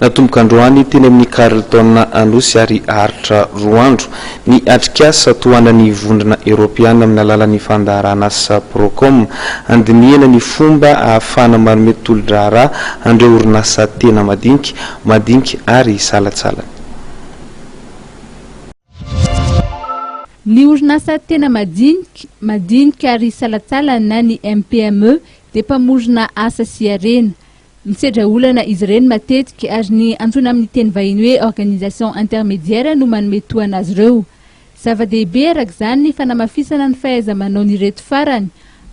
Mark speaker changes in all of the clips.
Speaker 1: Natomboka androany teny amin'ny Carlton Anosy ary haharitra 2 andro ny atrikasa tohanan'ny Vondrona Eoropeana amin'ny alalan'ny fandaharanasa Procom, andinihana ny fomba ahafahana manome tolo-draharaha an'ireo orinasa tena madinika, madinika ary salantsalany.
Speaker 2: Ny orinasa tena madinika, madinika ary salantsalany na ny MPME dia mpamorona asa sy harena. Misedra olana izy ireny matetika ary ny antsoina amin'ny teny vahiny hoe organisation intermédiaire no manome tohana azy ireo. Zava-dehibe araka izany ny fanamafisana ny fahaiza-manaon'ireto farany.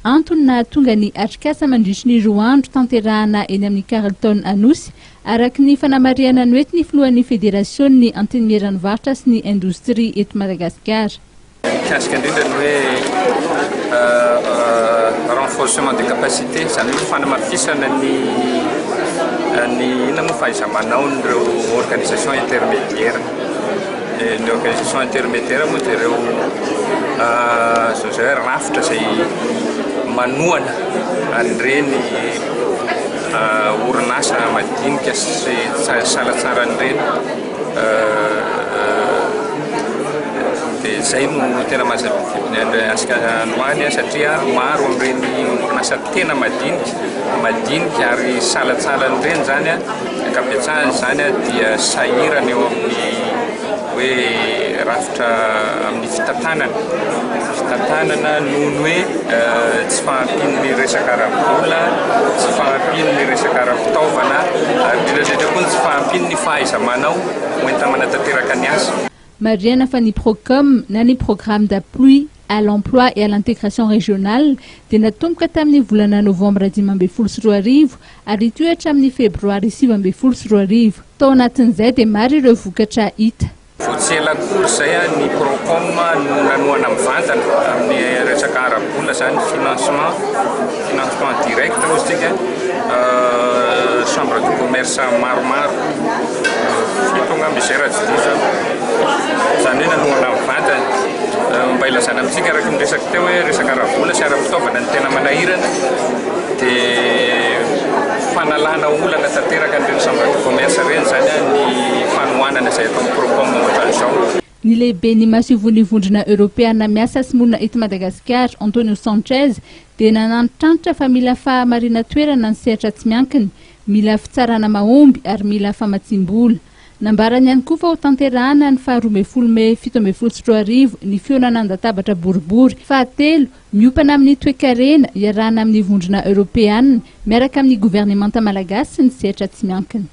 Speaker 2: Antony nahatonga ny atrikasa mandritry ny 2 andro tanterahana eny amin'ny Carlton Anosy, araka ny fanamarihana noentin'ny filohan'ny federasion'ny Antenimieran'ny varotra sy ny indostria eto Madagasikara.
Speaker 3: Mikasika indrindra ny hoe renforcement de capacité, zany hoe fanamafisana ny inona moa, fahaiza-manaon'ireo organisation intermédiaire. Ny organisation intermédiaire moa dia ireo zao zay hoe rafitra izay manohana an'ireny orinasa madinika sy salantsalany ireny. Dia izay no tena maha-zava-dehibe antsika androany, satria maro amin'ireny orinasa tena madinika, madinika ary salantsalany ireny zany ankabetsahany zany dia sahirana eo amin'ny hoe rafitra amin'ny fitantanana noho ny hoe tsy fahampian'ny resaka ara-bola, tsy fahampian'ny resaka ara-pitaovana, ary indrindrandrindra koa ny tsy fahampian'ny fahaiza-manao hoentina manatanteraka ny asa.
Speaker 2: Marihana fa ny Procom na ny Programme d'appui à l'emploi et à l'intégration régionale dia natomboka tamin'ny volana novambra 2015 ary hitohy hatramin'ny febroary 2019. Tao anatin'izay dia maro ireo vokatra hita.
Speaker 3: Vao tsy ela akory izay ny Procom no nanohana mivantana amin'ny resaka ara-bola zany, financement direct hoy isika, chambre de commerce maromaro, 7 angamba izay raha tsy diso, zany hoe nanohana mivantana. Mba ilazana amintsika araka ny resaka teo hoe resaka ara-bola sy ara-pitaovana ny tena manahirana, dia fanalana olana tanteraka an'ireny chambre de commerce ireny zany ny fanohanana izay ataon'ny Procom ohatran'izao.
Speaker 2: Ny lehiben'ny masoivohon'ny Vondrona Eoropeana miasa sy monina eto Madagasikara, Antonio Sanchez, dia nanantitrantitra fa mila fahamarinan-toerana ny sehatra tsy miankina, mila fitsarana mahomby ary mila famatsiam-bola. Nambarany ihany koa fa ho tanterahana ny faha 12 mey 2017 ny fihaonana an-databatra boribory fahatelo miompana amin'ny toekarena iarahana amin'ny Vondrona Eoropeana miaraka amin'ny governemanta malagasy sy ny sehatra tsy miankina.